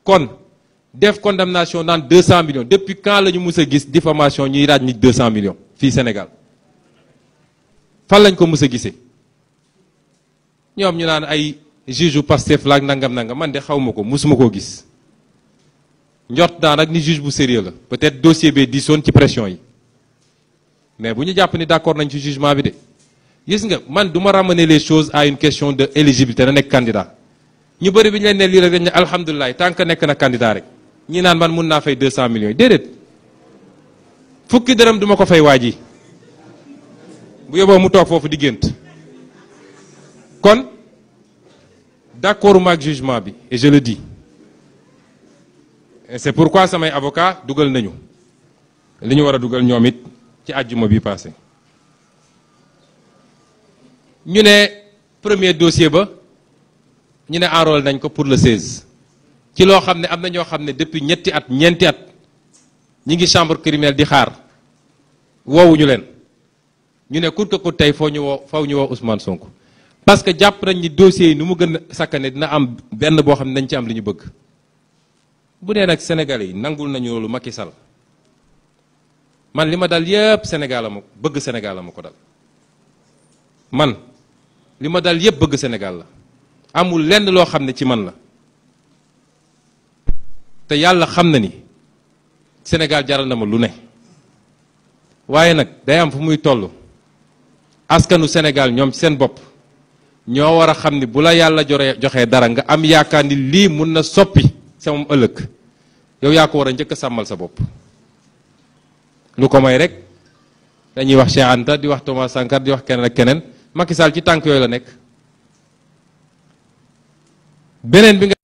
kon def condamnation naan 200 millions depuis quand la ñu mus a gis diffamation ñuy raaj nit 200 millions fii Sénégal fan lañ ko mus a gisee ñoom ñu naan ay juge u Pastef laak nangam man de xaw ma ko musuma koo gis njort naa nag ni juge bu sérieux la peut-être dossier bee diisoon ci pression yi mais bu ñu jàpp ni d'accord nañ ci jugement bi de gis nga man du ma ramener les choses à une question de éligibilité na nekk candidat ñu bëri bi ñu leen ne lii rek dañ ne alhamdulilah tant que nekk na candidat rek ñi naan man mun naa fay 200 millions yi déedéet fukki dërëm duma ko fay waa ji bu yóbboo mu toog foofu di gént kon d'accord maak jugement bi et je le dis et c'est pourquoi samay avocat dugal nañu li ñu war a dugal ñoom it ci àjjuma bi passé ñu ne premier dossier ba ñu ne enrôlé nañ ko pour le 16 ci loo xam ne am na ñoo xam ne depuis ñetti at ñeenti at ñi ngi chambre criminelle di xaar woowuñu leen ñu ne coûte que coûte tey faw ñu woo Ousmane Sonko parce que jàpp nañ ni dossiers yi nu mu gën a sakkane dina am benn boo xam ne dañ ci am li ñu bëgg bu dee nag Sénégalais yi nangul nañu loolu Macky Sall man li ma dal yépp Sénégal la ma bëgg Sénégal la ma ko dal man li ma dal yépp bëgg Sénégal la amul lenn loo xam ne ci man la te yàlla xam na ni Sénégal jaral na ma lu ne waaye nag day am fu muy toll askanu Sénégal ñoom seen bopp ñoo war a xam ni bu la yàlla joxee dara nga am yaakaar ni lii mun na soppi sama ëllëg yow yaa ko war a njëkk a sàmmal sa bopp lu ko may rek dañuy wax Cheikh Anta di wax Thomas Sankara di wax keneen ak keneen Macky Sall ci tànk yooyu la nekk beneen bi nga